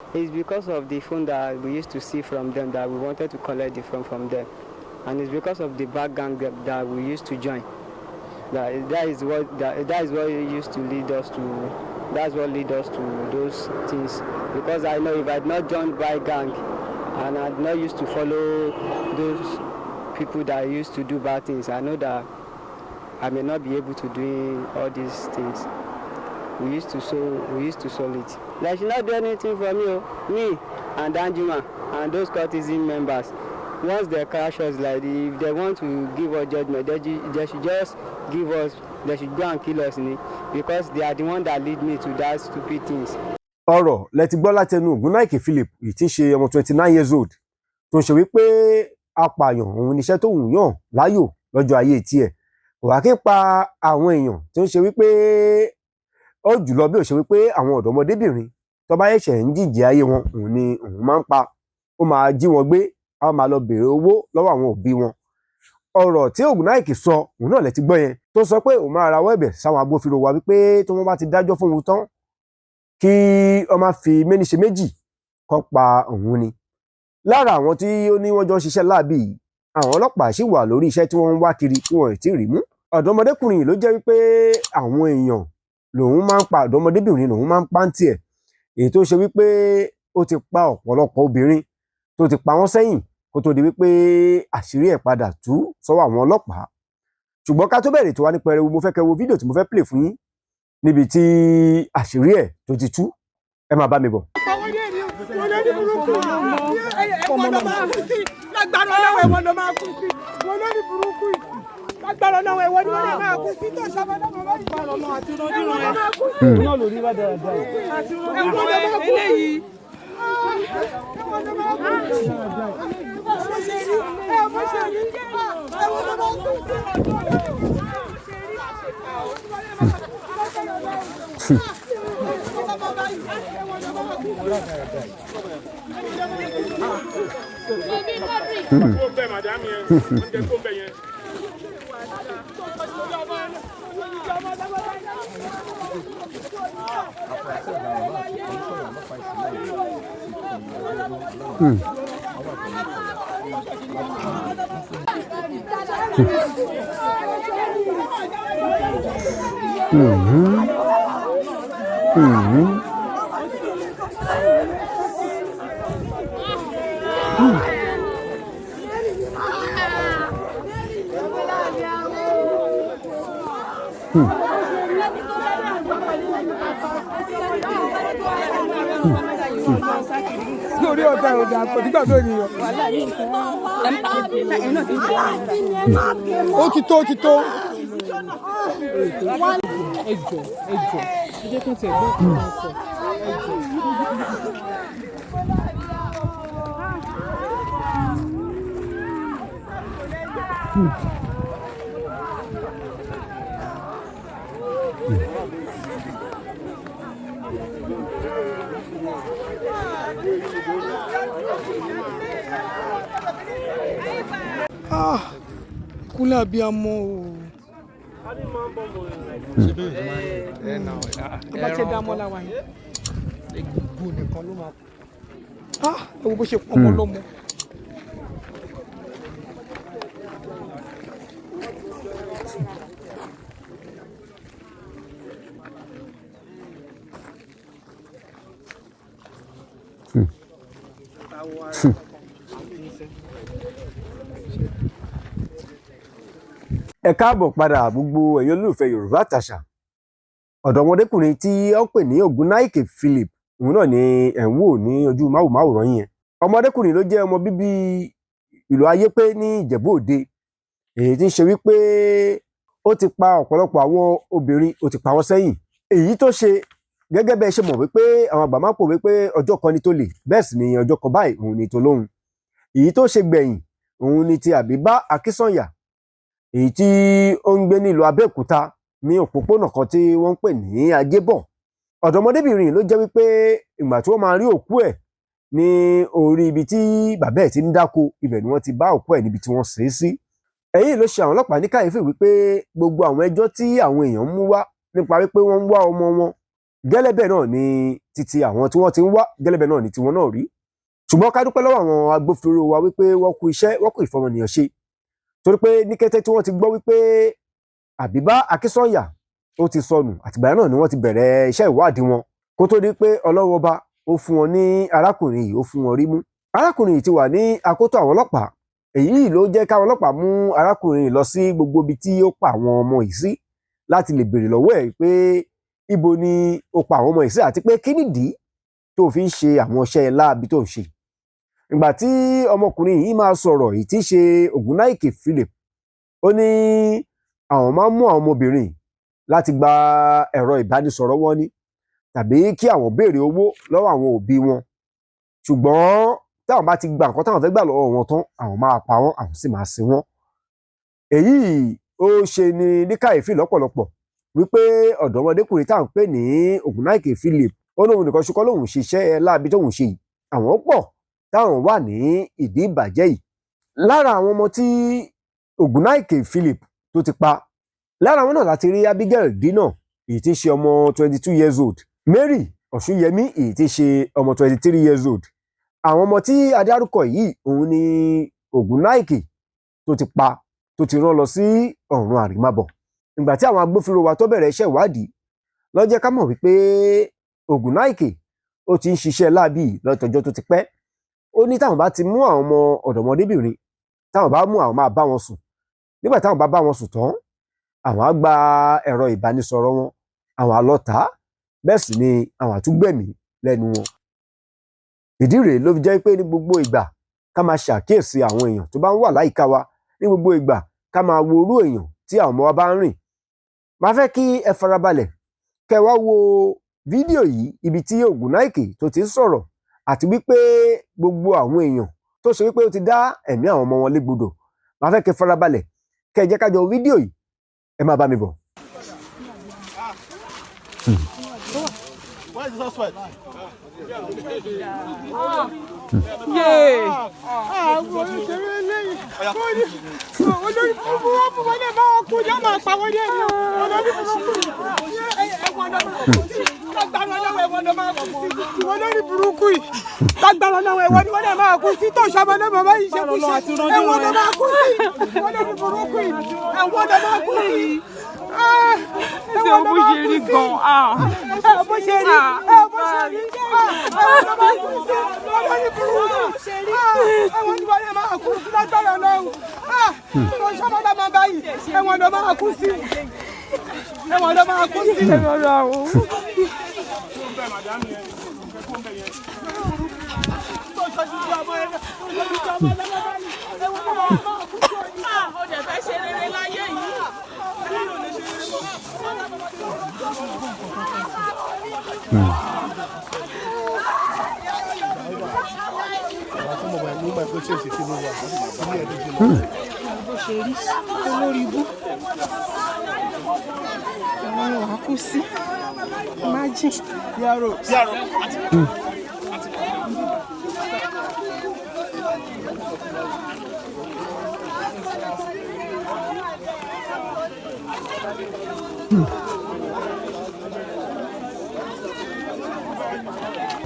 It's because of the phone that we used to see from them that we wanted to collect the phone from them. And it's because of the bad gang that we used to join. That is what used to lead us to, that's what lead us to those things. Because I know if I had not joined by gang and I had not used to follow those people that used to do bad things, I know that I may not be able to do all these things. We used to sell it. They should not do anything for me, oh. Me and Danjuma and those cultism members. Once they crash us, like if they want to give us judgment, they should just give us, they should go and kill us, because they are the one that lead me to that stupid things. Ọ̀rọ̀ lẹ ti gbọ́ látẹnu Ògúnnáìkè Philip, èyí tí ń ṣe ọmọ 29 years old, tó ń ṣe wípé apààyàn òun níṣẹ́ tóun yàn láàyò lọ́jọ́ ayé tiẹ̀. Kò wá kí ń pa àwọn èèyàn tó ń ṣe wípé ó jùlọ bí ó ṣe wípé àwọn ọ̀dọ́mọdébìnrin tó bá ṣẹ̀ṣẹ̀ ń jìjì ayé wọn, òun ni òun máa ń pa. Ó máa jí wọn gbé, á máa lọ béèrè owó lọ́wọ́ àwọn òbí wọn. Ọ̀rọ̀ tí Ògúnnáìkè sọ, òun náà lẹ ti gbọ́ yẹn, tó sọ pé òun máa rawọ́ ẹ̀bẹ̀ sáwọn agbófinró wa wípé tí wọ́n bá ti dájọ́ fún òun tán, kí wọ́n má fi méní ṣe méjì kó pa òun ni. Lára àwọn tí ó ní wọ́n jọ ń ṣiṣẹ́ láabi yìí, àwọn ọlọ́pàá sì wà lórí iṣẹ́ tí wọ́n ń wá kiri tí wọ́n ò tí ì rí mú. Ọ̀dọ́mọdékùnrin yìí ló jẹ́ wípé àwọn èèyàn lòun máa ń pa, ọ̀dọ́mọdébìnrin lòun máa ń pa ń tiẹ̀, èyí tó ṣe wípé ó ti pa ọ̀pọ̀lọpọ̀ obìnrin tó ti pa wọ́n sẹ́yìn kó tó di wípé àṣírí ẹ̀ padà tú sọ́wọ́ àwọn ọlọ́pàá. Ṣùgbọ́n ká tó bẹ̀rẹ̀ tó wá ní pẹrẹwu, mo fẹ́ kẹ́ wo fídíò tí mo fẹ́ play fún yín níbi tí àṣírí ẹ̀ tó ti tú. Ẹ máa bá mi bọ̀. Ẹ̀wọ̀n ló máa kú sí, lágbára Ọlọ́run. Ẹ̀wọ̀n ló máa kú sí, wọn lórí burúkú yìí. Lágbára Ọlọ́run, ẹ̀wọ̀n ni wọ́n lè máa kú sí tó ṣàbọ̀ lọ́mọ báyìí. Ẹ̀wọ̀n ló máa kú sí. Ẹ̀wọ̀n ló máa kú sí. Ẹ̀wọ̀n ló máa kú sí. Ẹ bó ṣe rí, ẹ bó ṣe rí, ẹ̀wọ̀n ló máa kú sí. Kó bẹ́ẹ̀ madam yẹn, oúnjẹ kó bẹ́ẹ̀ yẹn. Lórí ọ̀tá ọ̀dà kò nígbà tó nìyọ. Ó ti tó, ó ti tó. Ẹ jọ, ẹ jọ, ẹ jẹ́ kí n tiẹ̀ gbọ́ nǹkan tó ń sọ, ẹ jọ. Ah, ìkúnlẹ̀ abiyamọ o. Bá ṣe dá mọ́lá wa yẹn. Ah, ẹ wo bó ṣe pọ́n ọmọ lọ́mọ. Ẹ káàbọ̀ padà, gbogbo ẹ̀yin olólùfẹ́ Yorùbá Àtàṣà. Ọ̀dọ́mọdékùnrin tí ó ń pè ní Ògúnnáìkè Philip, òun náà ni ẹ̀ ń wò ní ojú máwòmáwòrán yẹn. Ọmọdékùnrin ló jẹ́ ọmọ bíbí ìlú Ayépé ní Ìjẹ̀bú Òde, èyí tí ń ṣe wípé ó ti pa ọ̀pọ̀lọpọ̀ àwọn obìnrin, ó ti pa wọ́n sẹ́yìn. Èyí tó ṣe, gẹ́gẹ́ bẹ́ẹ̀ ṣe mọ̀ wípé àwọn àgbà máa ń pò wípé ọjọ́ kan ni tó lè, bẹ́ẹ̀ sì ni ọjọ́ kan báyìí òun ni tó lóhun. Èyí tó ṣe gbẹ̀yìn, òun ni ti Àbíbá Akínsànyà, èyí tí ó ń gbé nílùú Abẹ́òkúta ní òpópónà kan tí wọ́n ń pè ní Ajébọ̀. Ọ̀dọ́mọdébìnrin ló jẹ́ wípé ìgbà tí wọ́n máa rí òkú ẹ̀ ní orí ibi tí bàbá ẹ̀ ti ń dáko, ibẹ̀ ni wọ́n ti bá òkú ẹ̀ níbi tí wọ́n sin ín sí. Èyí ló ṣe àwọn ọlọ́pàá ní kàyéfì wípé gbogbo àwọn ẹjọ́ tí àwọn èèyàn ń mú wá nípa wípé wọ́n ń wá ọmọ wọn Gẹ́lẹ́ bẹ́ẹ̀ náà ni títí àwọn tí wọ́n ti ń wá, gẹ́lẹ́ bẹ́ẹ̀ náà ni tiwọn náà rí. Ṣùgbọ́n ká dúpẹ́ lọ́wọ́ àwọn agbófinró wa wípé wọ́n kú iṣẹ́, wọ́n kú ìfọmọnìyàn ṣe, torí pé ní kété tí wọ́n ti gbọ́ wípé Àbíbá Akínsànyà ó ti sọnù, àtìgbà náà ni wọ́n ti bẹ̀rẹ̀ iṣẹ́ ìwádìí wọn, kó tó di pé Ọlọ́run Ọba ó fún wọn ní arákùnrin yìí, ó fún wọn rí mú. Arákùnrin yìí ti wà ní akoto àwọn ọlọ́pàá. Èyí ló jẹ́ káwọn ọlọ́pàá mú arákùnrin yìí lọ sí gbogbo ibi tí ó pa àwọn ọmọ yìí sí, láti lè béèrè lọ́wọ́ ẹ̀ pé ibo ni ó pa àwọn ọmọ yìí sí, àti pé kí nìdí tó fi ń ṣe àwọn iṣẹ́ láabi tó ń ṣe. Ìgbà tí ọmọkùnrin yìí máa sọ̀rọ̀ yìí, tí í ṣe Ògúnnáìkè Philip, ó ní àwọn máa ń mú àwọn ọmọbìnrin láti gba ẹ̀rọ ìbánisọ̀rọ̀ wọn ní, tàbí kí àwọn béèrè owó lọ́wọ́ àwọn òbí wọn, ṣùgbọ́n táwọn bá ti gba nǹkan táwọn fẹ́ gbà lọ́wọ́ wọn tán, àwọn máa pa wọ́n, àwọn sì máa sin wọ́n. Èyí ó ṣe ni ní kàyéfì lọ́pọ̀lọpọ̀ wípé ọ̀dọ́mọdékùnrin táwọn ń pè ní Ògúnnáìkè Philip, ó lóun nìkan ṣukọ́ lóun ṣiṣẹ́ láabi tóun ṣe yìí, àwọn pọ̀ táwọn wà ní ìdí ìbàjẹ́ yìí. Lára àwọn ọmọ tí Ògúnnáìkè Philip tó ti pa, lára àwọn náà láti rí Abigail Dina, èyí tí í ṣe ọmọ 22 years old, Mary Ọ̀ṣúnyẹmí, èyí tí í ṣe ọmọ 23 years old. Àwọn ọmọ tí a dárúkọ yìí, òun ni Ògúnnáìkè tó ti pa, tó ti rán lọ sí ọ̀run àrèmábọ̀. Ìgbà tí àwọn agbófinró wa tó bẹ̀rẹ̀ iṣẹ́ ìwádìí ló jẹ́ ká mọ̀ wípé Ògúnnáìkè ó ti ń ṣiṣẹ́ láabi lọ́tọ̀jọ́ tó ti pẹ́. Ó ní táwọn bá ti mú àwọn ọmọ ọ̀dọ́mọdébìnrin, táwọn bá mú, àwọn máa bá wọn sùn. Nígbà táwọn bá bá wọn sùn tán, àwọn á gba ẹ̀rọ ìbánisọ̀rọ̀ wọn, àwọn á lọ tà á, bẹ́ẹ̀ sì ni àwọn á tún gbẹ̀mí lẹ́nu wọn. Ìdí rèé ló fi jẹ́ pé ní gbogbo ìgbà, ká máa ṣàkíyèsí àwọn èèyàn tó bá ń wà láyìíká wa. Ní gbogbo ìgbà, ká máa wo irú èèyàn tí àwọn ọmọ wa bá ń rìn. Máa fẹ́ kí ẹ farabalẹ̀ kẹ́ wá wo fídíò yìí, ibi tí Ògúnnáìkè tó ti ń sọ̀rọ̀, àti wípé gbogbo àwọn èèyàn tó ṣe wípé ó ti dá ẹ̀mí àwọn ọmọ wọn légbodò. Máa fẹ́ kẹ́ farabalẹ̀ kẹ́ ẹ jẹ́ ká jọ fídíò yìí. Ẹ máa bá mi bọ̀. Where is the suspect? Àwọn òṣèré eléyìí, olórí burúkú, wọn fún wọn ní ẹ bá wọn kú ní ọmọ àpàwọn ní ẹni olórí burúkú, ẹ̀wọ̀n ló máa kú sí lágbára náà, ẹ̀wọ̀n ló máa kú sí, ìwọ lórí burúkú yìí, lágbára náà, ẹ̀wọ̀n ni wọ́n náà máa kú sí. Tó ṣọmọ náà bàbá yìí ṣe kú ṣe, ẹ̀wọ̀n ló máa kú sí, ìwọ lórí burúkú yìí, ẹ̀wọ̀n ló máa kú sí. Ṣé o bó ṣe rí gan-an? Ẹ bó ṣe rí, ẹ bó ṣe rí, ẹ̀wọ̀n ló máa kú sí, olórí burúkú, ẹ̀wọ̀n ni wọ́n náà máa kú sí lágbára náà. Tó ṣọmọ náà máa báyìí, ẹ̀wọ̀n ló máa kú sí, ẹ̀wọ̀n ló máa kú sí. Ó dẹ̀ fẹ́ ṣe rere láyé yìí. Bó ṣe rí olórí ibú, ẹ̀wọ̀n ni wàá kú sí, imagine.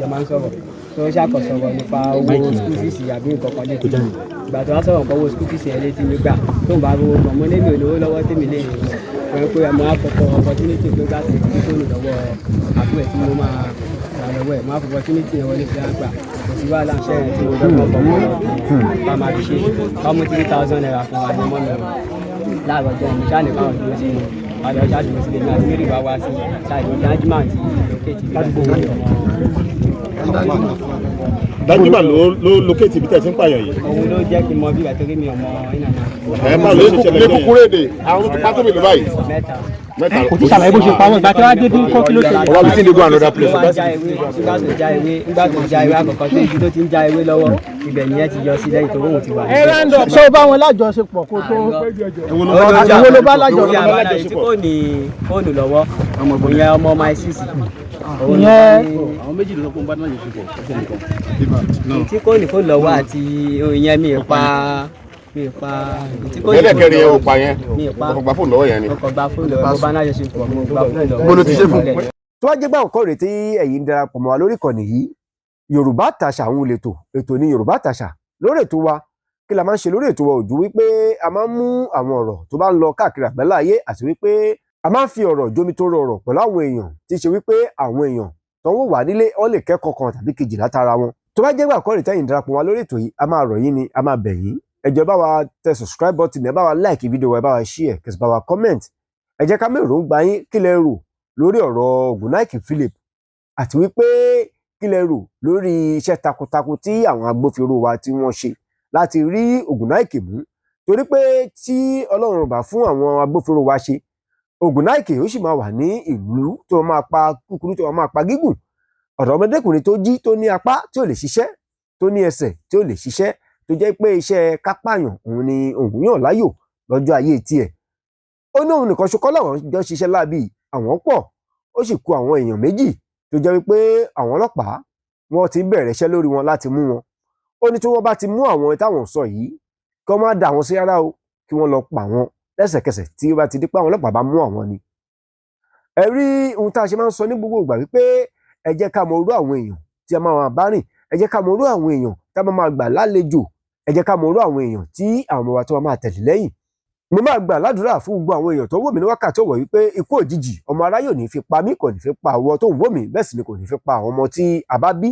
Jọ máa ń sọ̀rọ̀ tó ṣàkóso nípa owó school fees àbí nǹkan kan létí mi. Ìgbà tó wá sọ̀rọ̀ nǹkan owó school fees yẹn létí mi, gbà tó ń bá rówó gan, mo lémi ò lówó lọ́wọ́ tèmi lè rìn pé mo á fọkọ opportunity pé gbà tó ti fóònù lọ́wọ́ àbúrò ẹ̀ tí mo máa gbà lọ́wọ́ ẹ̀, mo á fọ opportunity yẹn wọlé sí àgbà, kò sí wàhálà. Iṣẹ́ yẹn tí mo dọ́gbọ́n fọwọ́ bá máa fi ṣe, wọ́n mú ₦3,000 fún wa ní mọ́mi láàárọ̀ ọjọ́ ìmú ṣáà nìkan dúró sí àlọ́ ṣáà dúró sílé ní àti mẹ́rin wá wá sí ṣáà ìlú dájúmọ̀ àti lókèjì ládùúgbò Dájúmà ló locate ibi tẹ́ ẹ ti ń pààyàn yìí. Òun ló jẹ́ kí n mọ bí ìgbà torí mi ò mọ ìnànà. Ẹ máa ló ṣe ṣẹlẹ̀ Ní kúkúrú èdè, àwọn tó pátó mi ló báyìí. Mẹ́ta. Mẹ́ta. Kò tí ṣàlàyé bó ṣe pa wọ́n. Ìgbà tí wọ́n á dé bí ń kọ́, kí ló ṣẹlẹ̀? Ọwọ́ mi ti ń go another place. Ló wá já ewé. Nígbà tó já ewé àkọ́kọ́ tó, ibi tó ti ń já ewé lọ́wọ́, ibẹ̀ nìyẹn ti yọ sí lẹ́yìn tó òun ti wà níbẹ̀. Ṣé o bá wọn lájọṣepọ̀ kó tó? Èwo ló bá lájọṣepọ̀? Tí kò ní fóònù lọ́wọ́, ìyẹn ọmọ my six. Ìyẹn Tí kò ní fóònù lọ́wọ́ àti ìyẹn mi pa, mi pa tí kò ní fóònù Ẹlẹ́kẹrin yẹn ò lọ́wọ́. pa yẹn. Mi pa. Ọkọ̀ gba fóònù lọ́wọ́ yẹn ni. Mo kàn gba fóònù lọ́wọ́, mo bá lájọṣepọ̀, mo gba fóònù lọ́wọ́. Mo ló ti ṣe fún. Tó bá jẹ́ gbà ọ̀kọ́ rèé tí ẹ̀yin ń darapọ̀ mọ́ wa lórí ìkànnì yìí, Yorùbá Tàṣà òun lètò, ètò ní Yorùbá Tàṣà. Lórí ètò wa, kí la máa ń ṣe lórí ètò wa? Ojú wípé a máa ń mú àwọn ọ̀rọ̀ tó bá ń lọ káàkiri àgbáláyé, àti wípé a máa ń fi ọ̀rọ̀ jómi tó rọrọ̀ pẹ̀lú àwọn èèyàn, tí í ṣe wípé àwọn èèyàn tó ń wò wá nílé, wọ́n lè kẹ́kọ̀ọ́ kan tàbí kejì látara wọn. Tó bá jẹ́ gbà ọ̀kọ́ rèé tẹ́yin darapọ̀ wá lórí ètò yìí, a máa rọ̀ yín ni, a máa bẹ̀ yín, ẹ jọ̀ọ́, bá wa tẹ subscribe button, ẹ bá wa like fídíò wa, ẹ bá wa share, kẹ́ sì bá wa comment. Ẹ jẹ́ ká mọ̀ èròǹgbà yín. Kí lẹ rò lórí ọ̀rọ̀ Ògúnnáìkè Philip, àti wípé kí lẹ rò lórí iṣẹ́ takuntakun tí àwọn agbófinró wa tí wọ́n ṣe láti rí Ògúnnáìkè mú? Torí pé tí Ọlọ́run bá fún àwọn agbófinró wa ṣe, Ògúnnáìkè ó sì máa wà ní ìlú tó máa pa kúkúrú, tó máa pa gígùn. Ọ̀dọ́ ọmọdékùnrin tó jí, tó ní apá tí ò lè ṣiṣẹ́, tó ní ẹsẹ̀ tí ò lè ṣiṣẹ́, tó jẹ́ pé iṣẹ́ kápáyàn òun ni òun yàn láyò lọ́jọ́ ayé tiẹ̀. Ó ní òun nìkan ṣokọ́ làwọn jọ ń ṣiṣẹ́ láabi, àwọn pọ̀. Ó sì kù àwọn èèyàn méjì tó jẹ́ wípé àwọn ọlọ́pàá wọ́n ti bẹ̀rẹ̀ iṣẹ́ lórí wọn láti mú wọn. Ó ní tí wọ́n bá ti mú àwọn táwọn sọ yìí, kí wọ́n má dà wọ́n sí rárá o, kí wọ́n lọ pa wọ́n lẹ́sẹ̀kẹsẹ̀ tí ó bá ti di pé àwọn ọlọ́pàá bá mú àwọn ni. Ẹ rí ohun tá a ṣe máa ń sọ ní gbogbo ìgbà wípé ẹ jẹ́ ká mọ irú àwọn èèyàn tí a máa máa bá rìn, ẹ jẹ́ ká mọ irú àwọn èèyàn tí a máa máa gbà lálejò, ẹ jẹ́ ká mọ irú àwọn èèyàn tí àwọn ọmọ wa tó máa tẹ̀lé lẹ́yìn. Mo máa gbà ládùúrà fún gbogbo àwọn èèyàn tó wò mí ní wákàtí ọ̀wọ̀ wípé ikú òjijì ọmọ aráyò ní fi pa mí, kò ní fi pa àwọn tó ń wò mí, bẹ́ẹ̀ sì ni kò ní fi pa àwọn ọmọ tí a bá bí.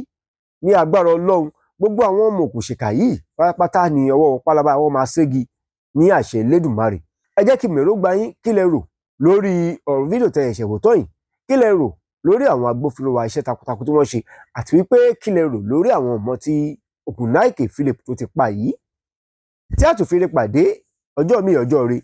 Ní agbára Ọlọ́run, gbogbo àwọn ọmọ òkùnṣèkà yìí pátápátá ní ọwọ́ pálábá wọn máa ségi ní àṣẹ Elédùmarè. Ẹ jẹ́ kí mèrò gba yín. Kí lẹ rò lórí ọ̀rọ̀ fídíò tẹ ẹ̀ṣẹ̀ wò tọ́ yìí? Kí lẹ rò lórí àwọn agbófinró wa, iṣẹ́ takuntakun tí wọ́n ṣe, àti wípé kí lẹ rò lórí àwọn ọmọ tí Ògúnnáìkè Philip tó ti pa yìí? Tí a tún fi rí pàdé ọjọ́ mi, ọjọ́ ire.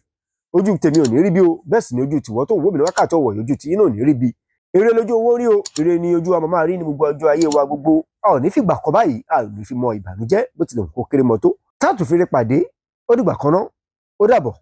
Ojú tèmi ò ní rí bí o, bẹ́ẹ̀ sì ni ojú tìwọ́ tó ń wò mí ní wákàtí ọ̀wọ̀ yìí, ojú tí yín náà ò ní rí bí. Ire lójú owó rí o, ire ni ojú wa máa rí ní gbogbo ọjọ́ ayé wa gbogbo. A ò ní fìgbà kan báyìí, a ò ní fi mọ ìbànújẹ́, bó tilẹ̀ kó kéré mọ́ tó. Tá a tún fi rí pàdé, ó dìgbà kan náà, ó dàbọ̀.